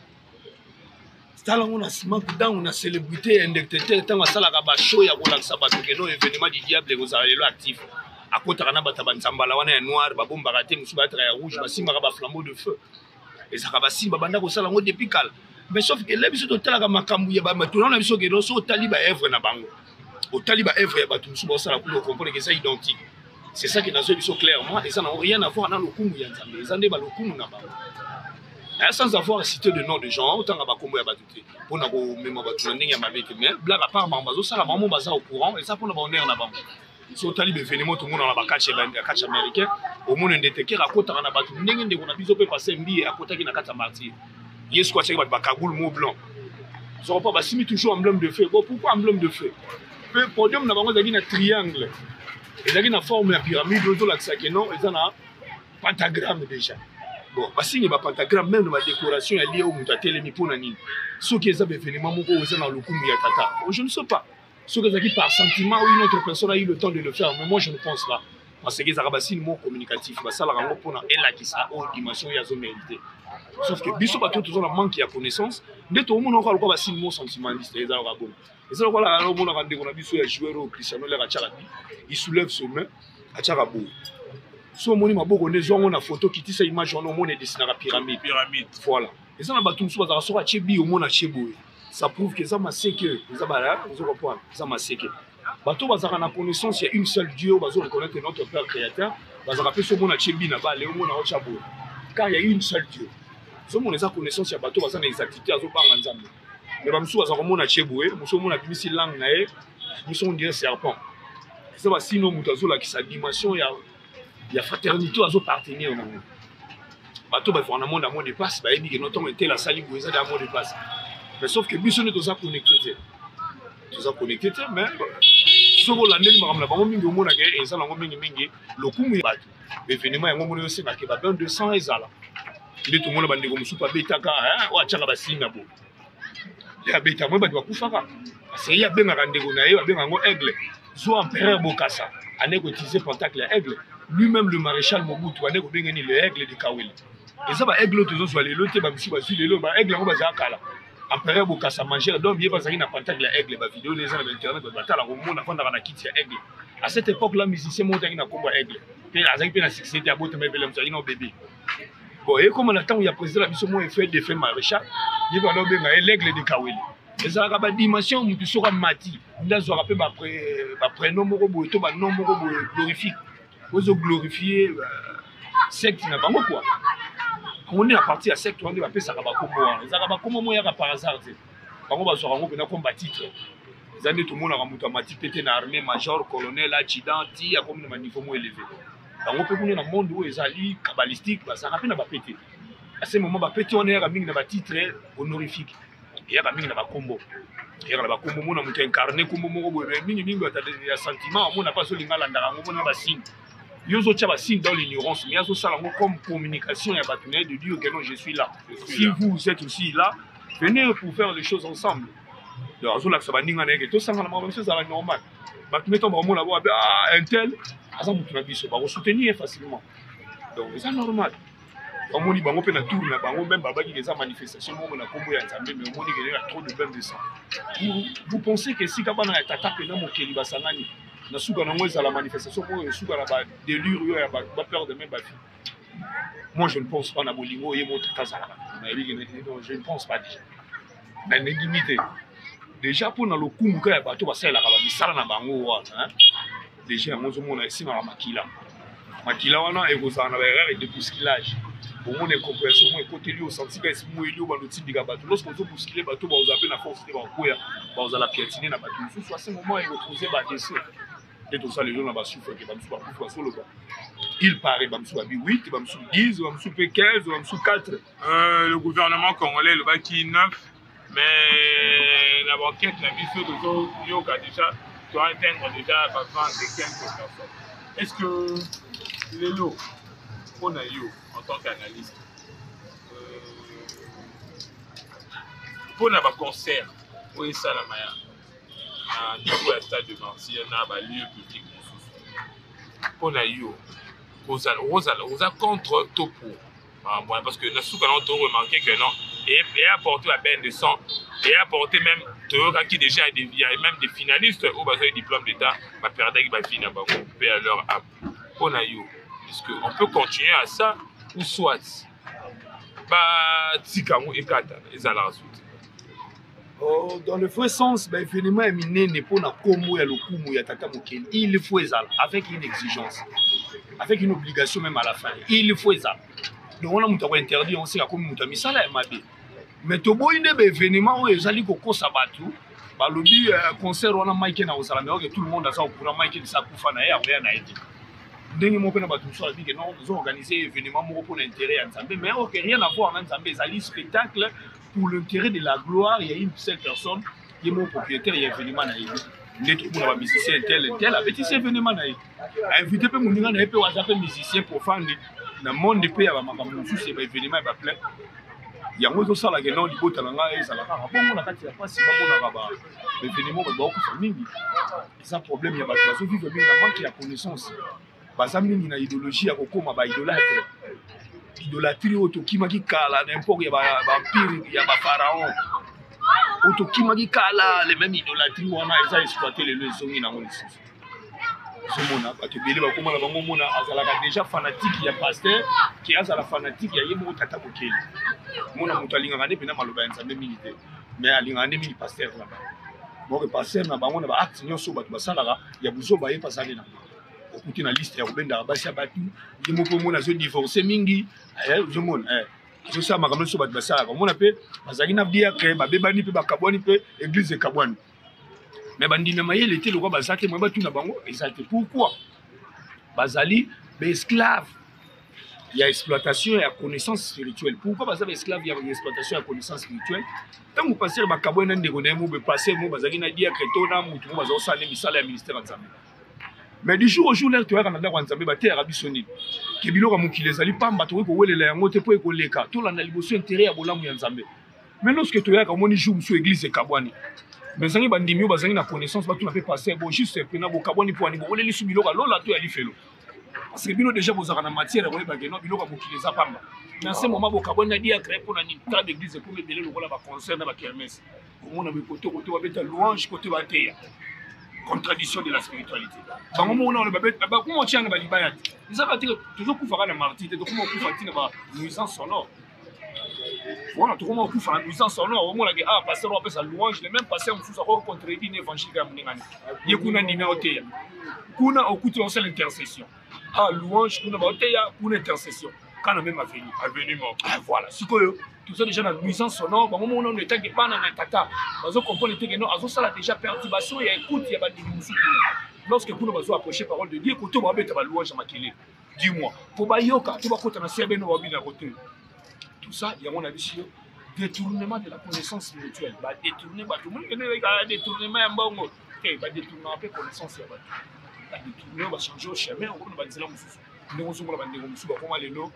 tala yango na SmackDown, na célébrité ya Undertaker, ntango asalaka bashow ya kolakisa bato que non, événement du diable ekozala lelo actif, akotaka na bato ya banzambala wana ya noir, babombaka te, mosusu bayataka ya rouge, basimbaka baflambeau de feu. Ezalaka basimba banda kosala yango depuis kala. Mais sauf que le biso totalaka makambo ya bamatona na biso que non, so otali baœuvre na bango, otali baœuvre ya bato mosusu baosala kuna, ocomprendre que eza identique. C'est ça que nazoyi biso clairement, eza nango rien à voir na lokumu ya Nzambe, eza nde balokumu na bango, sans avoir cité de nom de gens, otanga bakombo ya bato te mpona komema bato na ndenge ya mabe te. Mais blague à part, bango bazosala, bango baza au courant, eza mpona bahonneur na bango. So otali baévénement tomona na bakatch ya catch américain, omona Undertaker akotaka na bato ndenge ndeko na biso mpe pasteur Mbiye akotaki na kati ya martyr. Ye siko atiaki bato bacagoule mo blanc, soko mpo basimi toujours emblème de feu. Bon, pourquoi emblème de feu? Mpe podium na bango ezalaki na triangle, ezalaki na forme ya pyramide, ozolakisa que non, eza na pentagramme déjà. Bon, basingi bapentagramme même na badécoration ya lie oyo moto atelemi. Mpo na nini? Soki eza baévénement moko oyo eza na lokumu ya tata, je ne sais pas soki ezalaki par sentiment ou une autre personne a eu le temps de le faire, mais moi je ne pense pas, parce que ezalaka basigne moko communicatif, basalaka yango mpona elakisa oyo dimension oyo azomérite. Sauf que biso bato toza na manque ya connaissance, nde toomona oka lokola basigne moko sentimentaliste. Ezalaka bongo, eza lokola omonaka ndeko na biso ya joueur oyo Cristiano, lere atiaka bi, il soulève son main, atiaka boye. So omoni maboko nde ezwango na photo, kitisa image wana, omona edesinaka pyramide. Pyramide. Voilà, eza na bato mosusu bazalaka, soki atie bi, omona atie boye, ça prouve que eza maseke, eza bala, ozo comprendre, eza maseke. Bato bazalaka na connaissance ya une seule Dieu, bazo reconnaître notre père créateur, bazalaka mpe so omona atie bi na bale, omona otya boye, car ya une seule Dieu. Ozomona, eza connaissance ya bato baza na exactitude, azobanga Nzambe. Mais bamosusu baza komona atie boye, mosusu omona abimisi langue na ye, mosusu on dirait serpent. Eza basino moto azolakisa dimension ya fraternité azopartenir nango. Bato bavivre na monde ya mot de passe bayebi que ntango etele asali boye, eza ya mot de passe. Mais sauf que biso nde toza connecté te, toza connecté te. Mais soki olandeli makambo na bango mingi, omonaka eza nango mingimingi lokumu ya bato. Événement yango omoni osengaka babain de sang ezala, nde tomona bandeko mosusu abetaka oyo atiaka basigne na boye, ye abeta moi bato bakufaka, parce ye abengaka ndeko na ye, babengaka yango aigle. Zo empereur Bokasa ane koutiliser pentacle ya aigle, lui-même le maréchal Mobutu ane kobengani le aigle de Kawele. Eza baaigle oyo tozozwa lelo te, bamisusu bazwi lelo baaigle yango bazala kala. Empereur Bokasa mangeur donc ye bazalaki na pentacle ya aigle. Bavideo eza na bainternet, bato batala komona afandaka na kiti ya aigle. À cette époque là, musicien moko otaki na nkombo ya aigle mpe azalaki mpe na succès te, abotama ebele, moto azalaki na bébé. Bon, ekoma na ntango ya président na biso mo efe defe maréchal, ye bana obenga ye l'aigle de Kawele. Ezalaka badimension, motu soki amati nde azwaka mpe baprénom moko boye to banom moko boye glorifique, ozoglorifie secte na bango quoi. Yango nde na partie ya secte wana nde bapesaka bakombo wana. Ezalaka bakombo moko yaka par hasard te, bango bazwaka yango mpena comme batitre. Eza nde tomonaka moto amati pe te na armée, major, colonel, adjudant, ti akomi na baniveau mo élevé. Bango mpe kuna na monde oyo ezali kabbalistique, bazalaka mpe na bapete. À ce moment, bapete wana eyaka mingi na batitre honorifique, eyaka mingi na bakombo, eyaka na bakombo. Mona moto incarne kombo moko boye, mingimingi ya sentiment, omona mpe azolinga alandaka yango. Mona basigne, yo ozotia basigne dans l'ignorance, mais azosala yango comme communication ya bato na ye, de dire que non, je suis là, si vous êtes aussi là, venez pour faire les choses ensemble. Donc azolakisa baninga na ye que tosangana, makambo biso ezala normal. Bato nde ntango bakomona bo ah, un tel aza motu na biso, bakosoutenir ye facilement. Donc eza normal. Omoni bango mpe na tour na bango même, babaki eza manifestation moko na nkombo ya Nzambe, mais omoni que ya trop de bain de sang. Vous pensez que esika bana ya tata mpena mokeli basangani na suka nango ezala manifestation moko esuka na badélire oyo ya baperdre même bavie? Moi je ne pense pas. Na bolingo oye mo tata azalaka nayebi, je ne pense pas. Déjà na ndengimi te, déjà mpona lokumu kaka ya bato basalelaka bamisala na bango wana, déjà yango ozomona esengaka makila. Makila wana ekozala na baerreur de bousculage. Bomona incompréhension moko ekoteli yo, osanti ka esprit moko eli yo, bando otindika bato. Lorsque ozo bousculer bato, bakozala mpe na force te, bakokwea, bakozala piatine na bato mosusu. À ce moment, ekocause ba décès. Nde toza lelo na basouffre ke bamosusu bakufi, bazoloba il paraît bamosusu babi 8, bamosusu 10, bamosusu mpe 15, bamosusu 4. Le gouvernement congolais elobaki 9, mais na baenquête na biso tozoyoka déjà toatteindre déjà ba 20 et quelques personnes. Est ce que lelo mpo na yo en tant qu'analyste, mpo na baconcert oyo esalama ya na niveau ya stade de Martyr na balieu public mosusu, mpo na yo kozala ozala oza contre to pour makambo wana? Parce que na suka nango to remarqué que non, et apporter la bain de sang et apporter même, toyokaki déjà il y a même des finalistes oyo bazwaki diplôme d'état, baperdaki bavie na bango mpe à leur âme. Mpo na yo, est-ce que on peut continuer à ça ou soit batika yango ekata ezalaka suti? Oh, dans le vrai sens, baévénement ya minene mpona nkombo ya lokumu ya tata mokeli, il faut ezala avec une exigence, avec une obligation même. À la fin, il faut ezala. Donc wana moto akointerdire oseka akomi moto ya misala ya mabe. Mais toboyi nde baévénement oyo ezali kokosa bato. Balobi concert wana Mike na kozala, mais oke tout le monde aza au courant, Mike lisa akufa na ye, akoya na ye te. Ndenge moko mpe na bato mosusu alobi ke non, ozo organiser événement moko mpona intérêt ya Nzambe, mais oke rien à voir na Nzambe, ezali spectacle pour l'intérêt de la gloire ya une seule personne, ye moko propriétaire ya événement na ye. Nde tokomona bamusicien tel tel abetisi événement na ye, ainvité mpe moninga na ye mpe aza mpe musicien profane na monde mpe ya bamakambo mosusu ya baévénement ya baplein. Yango ezosala ke non, libota na ngai ezala kaka bongo na kati ya mpasi, bamonaka baévénement, bato bakokufa mingi. Eza problème ya bato bazovivre mingi na manque ya connaissance, baza mingi na idéologie ya kokóma baidolâtre, idolâtrie oyo tokimaki kala na époque ya baempire ya bapharaon, oyo tokimaki kala. Le même idolâtrie wana eza exploité lelo, ezongi nango lisusu. Ozomona bato ebele bakóma na bango, omona azalaka déjà fanatique ya pasteur ke azala fanatique ya ye moko tata mokeli. Mona moto alingaka nde mpena maloba ya Nzambe mingi te, mais alingaka nde mingi pasteur na bango moko, pasteur na bango na baacte nyonso bato basalaka ya buzoba, ye mpe azali nango. Okuti na liste ya kobendaka basi ya bato, ye moko omona azodivorce mingi, ozomona azosala makambo nyonso bato basalaka. Omona mpe bazalaki na diacre, babebani mpe bakabwani, mpe église ekabwani, mais bandimi ya mayele te lokwa baza te, moye batuna bango eza te. Pourquoi? Bazali baesclave ya exploitation ya connaissance spirituelle. Pourquoi baza baesclave ya exploitation ya connaissance spirituelle? Ntango pasteur bakabwani na ndeko na ye mobe, pasteur mo bazalaki na diacre to na mutu mo bazosala nde misala ya ministère ya Nzambe, mais du jour au jour, l'heure toyaka na ndako ya Nzambe, bateyaka biso nini? Ke biloko ya mokili ezali pamba, tokoki kowelela yango te mpo ekoleka, tolanda liboso intérêt ya bolamu ya Nzambe. Mais lorsque toyaka, omoni jour mosusu église ekabwani, mais ezangi bandimi oyo bazangi na connaissance batuna mpe pasteur: bo juste mpena bokabwani mpo ani? Boweleli su biloko ya lola to ya lifelo? Parce que bino déjà bozalaka na matière ya koyeba ke non, biloko ya mokili eza pamba. Na ce moment bokabwani na diacre mpo na nini? Tala baeglise ekomi ebele lokola baconcert na bakermesse. Omona boye kote kote babeta louange, kote bateya, contradiction de la spiritualité. Bango moko na bakoma otia na balibaya te, eza kaka te tozokufa kaka na martyr te, tokoma okufa ntina ba nuisance sonore wana, tokoma okufa na nuisance sonore. Omonake ah, pasteur oyo apesa louange, le même pasteur mosusu akoki contredire na évangile kaka moningani ye kuna, ndimi aoteya kuna, okuti osala intercession. Ah, louange kuna, baoteya kuna, intercession kana, même avenue. Avenue moko. Ah, voilà, sikoyo toza déjà na nuisance sonore. Bango moko nano etanke bana na tata bazocomprendre te ke non, azosala déjà perturbation ya écoute ya bandimi mosusu kuna. Lorsque kuna bazo approcher parole de Dieu, koto babeta balouange ya makelele, du moins po bayoka to bakota na se beno babina kote. Tout ça yango na biso yo détournement de la connaissance spirituelle, badétourne bato. Omoni détournement ya mbongo te, badétournaka mpe connaissance ya bato, badétourne oyo bachange o chemin, okomona banzela mosusu. Ndenge ozomona bandeko mosusu bakoma lelo,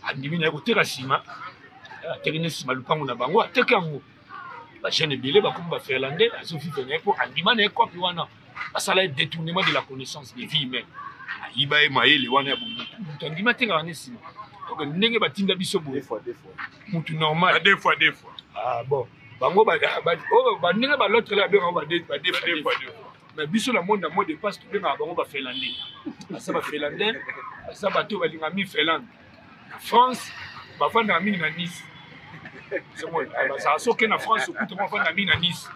andimi na ye koteka nsima, ateki nde nsima lupango na bango, ateki yango. Bajeune ebele bakomi bafinlandais, azovivre na ye mpo andima na ye kopi wana. Basala ye détournement de la connaissance de vie humaine, ayiba ye mayele wana ya bomotu. Moto andimi atekaka nde nsima. Donc ndenge batinda biso boye, mutu normal. Deux fois, deux fois. Ah bon, bango bandenge balotre la babengaka ba deux fois deux fois, mais biso na monde na mot de passe tobengaka bango bafinlandais. Baza bafinlandais, baza bato oyo balingaka mingi Finlande na France, bavandaka mingi na Nice. Bazala soki na France, okuta bavandaka mingi na Nice.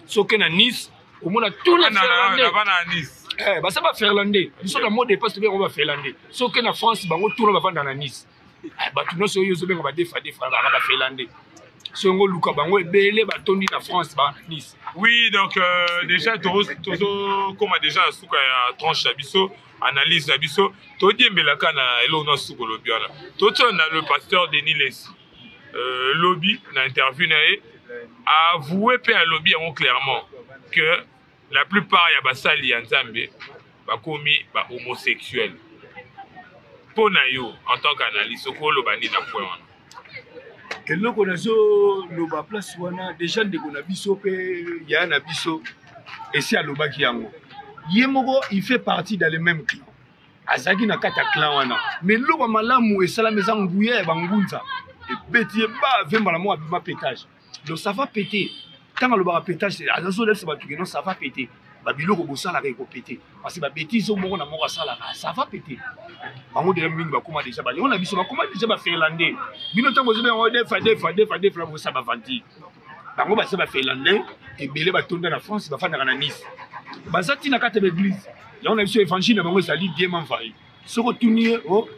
Soki na Nice, omona tous les Finlandais baza bafinlandais. Biso na mot de passe tobengaka bafinlandais. Soki na France, bango tuna bavandaka na Nice. Eh, bato nyonso oyo ozobenga badefa defa kaka bafelande so yango oluka bango ebele batondi na france baa na nice. Oui, donc déjà tozokóma déjà na suka ya tranche na biso, analyse na biso. Todiembelaka na eloko na suka olobi wana. Totiana na le pasteur Denis Lessi, lobi na interview na ye, avoué mpe alobi yango clairement que la plupart ya basali ya Nzambe bakomi bahomosexuel. Mpo na yo, en tant qu'analyste, okoloba nini na point wana? Eloko nazoloba place wana, déjà ndeko na biso mpe yaya na biso esi alobaki yango ye moko, il fait partie dans le même clan, azalaki na kati ya clan wana. Mais eloko ya malamu esalami eza nguya ya bangunza ebeti ye ba vembala moko abima pétage. Donc ça va péter. Ntango alobaka pétage, azolebisa bato ke non, ça va péter, babiloko bosalaka ekopéter, parce que babêtises oyo moko na moko asalaka, ça va péter. Bango déjà mingi bakóma déjà balingo na biso, bakóma déjà bafinlandais. Bino ntango bozobenga yango defa defa defa defa, bosala baventure. Bango baza bafinlandais ebele, batonda na France, bafandaka na Nice, baza ntina kati ya baéglise yango na biso. Évangile na bango ezali bien envahi. Soki otuni ye: "Oh,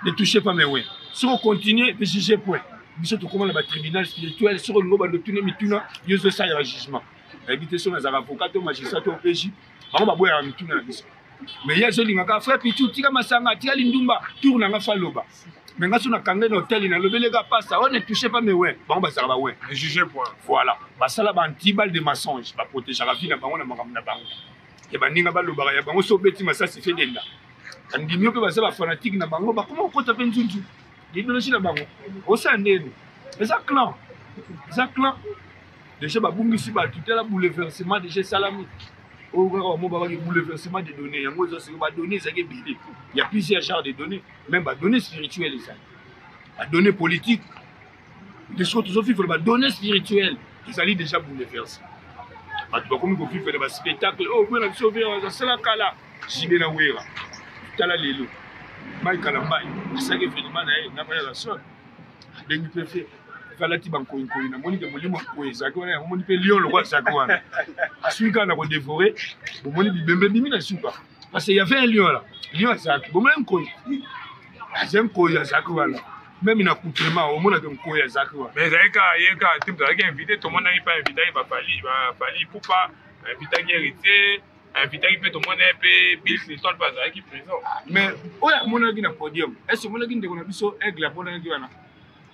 ne touchez pas mes oints." Soki ocontinue, ne jugez point. Biso tokóma na batribunal spirituel. Soki olingo bando otuni mituna, yo ozosalela jugement. Nayebi te soki nazalaka avocat to magistrat to OPJ. Bango baboyaka mituna na biso, mais ye azolingaka: "Frère Pichu, tika masanga, tika lindumba." Tour na nga fa loba, mais nga so nakanga na hotel, nalobeleka pasta o: "Ne touchez pas mes oints." Bango bazalaka baoints. Ne jugez point. Voilà, basala baantibal de mensonge, baprotégeaka vie na bango na makambo na bango ya baninga balobaka ya bango. So obeti masasi fe denda, bandimi yo mpe baza bafanatike na bango, bakoma kokota mpe nzunzu idéologie na bango. Osala ndeni? Eza clan, eza clan. Déjà babungisi bato. Tala bouleversement déjà esalami oyo kaka bamo babaki bouleversement de données. Yango eza sikoyo badonnées ezalaki ebele. Ya plusieurs genres de données, même badonnées spirituelles, ezali badonnées politiques. De sikoyo tozovivre badonnées spirituelles, ezali déjà bouleversé. Bato bakomi kovivre na baspectacle oyo boye na biso asala kala jibe na Wera. Tala lelo Mike Kalambay asalaki événement na ye na Mayala Sol, abengi mpe fe alati bankoyinkoi. Namoni ke molimo ya nkoyi ezalaki wana. Yango moni mpe lion lokwa azalaki wana, asuki kaka na kodévorer. Bomoni bibembe bimi na suka, parce que y avait un lion là. Lion azalaki, bomoni nkoyi aza, nkoyi azalaki wana. Même na accoutrement omonaka nkoyi azalaki wana. Mais ezalaki kaka ye kaka te moto azalaki invité. Tomonaki mpe invitaki bafally, bafally Pupa, invitaki Héritier, invitaki mpe, tomona ye mpe Bill Clinton mpe azalaki présent. Mais oyo amonaki na podium, est-ce omonaki ndeko na biso Aigle amonaki wana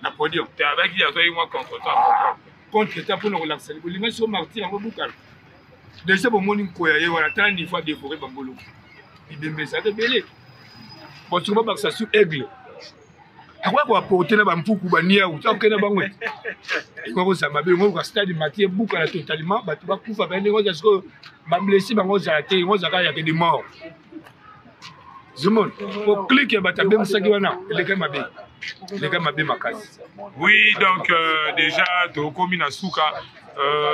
na podium? Te, azalaki, azwaki mwa contretemps. Contretemps mpona kolakisa bolinga so martyr yango bukala. Déjà bomoni nkoya ye wana, tala niveau adévorer bangoloko, bibembe ezalaki ebele. Bon, soki babakisa sur Aigle, akoya koapporter na bampuku baniau, akokende na bango te. Ekoki kozala mabe. Yango ka stade martyr ebukana totalement, bato bakufa pe ndenge oza sikoyo, bablessé bango ozala te. Yango ozalaka yake de mort zomona po clique ya bato abengisaki wana eleka mabe, eleka mabe makasi. Oui, donc déjà tokomi na suka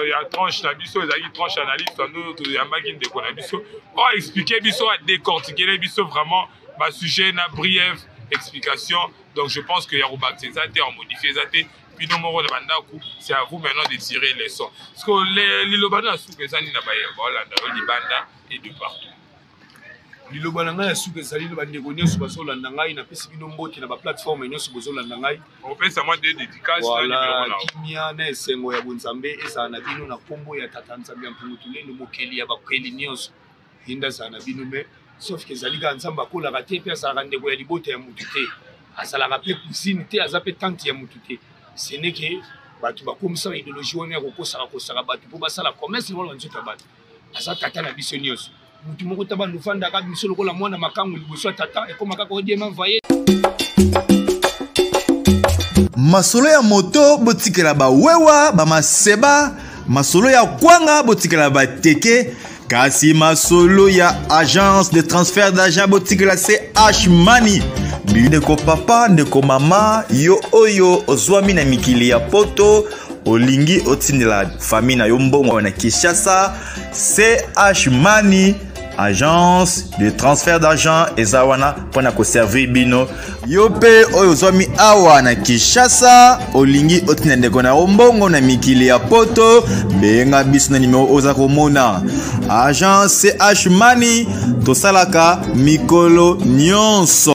ya tranche na biso. Ezalaki tranche analyse ando toyambaki ndeko na biso oyo expliquer biso, adécortiquer biso vraiment basujet na brève explication. Donc je pense que ya kobakisa eza te, ya komodifier eza te. Bino moko na bandako, c'est à vous maintenant de tirer leçon. Parce que liloba na suka eza nini na baolanda yo libanda et de partout? Liloba na ngai ya suka ezali na bandeko nyonso bazolanda ngai, napesi bino mbote na baplateforme nyonso bozolanda ngai. Opesa mwa de dédicace. Voilà, kimia na esengo ya bonzambe ezala na bino na nkombo ya Tata Nzambe ya Mpungu Tulendo, mokeli ya bakeli nyonso. Ye nde azala na bino. Mais sauf ke ezali kaka Nzambe akolaka te, mpe azalaka ndeko ya libota ya mutu te, azalaka mpe cousine te, aza mpe tante ya mutu te. Ce n'est que bato bakomisaka idéologie wana ya kokosaka kosaka bato mpo basala commerce wana banzoto ya bato. Aza tata na biso nyonso. Mutu moko ta bandu ofandaka biso lokola mwana makangu liboso ya tata, ekóma kaka odiema vaye. Masolo ya moto botikela bawewa bamaseba, masolo ya kwanga botikela bateke, kasi masolo ya agence de transfert d'argent botikela CH Money. Ndeko papa, ndeko mama, yo oyo ozwami na mikili ya poto, olingi otindela famille na yo mbongo na Kinshasa, CH Money agence de transfert d'argent eza wana mpona koservir bino. Yo mpe oyo ozwami awa na Kinshasa, olingi otinda ndeko na yo mbongo na mikili ya poto, benga biso na nimero oza komona. Agence CH Money, tosalaka mikolo nyonso.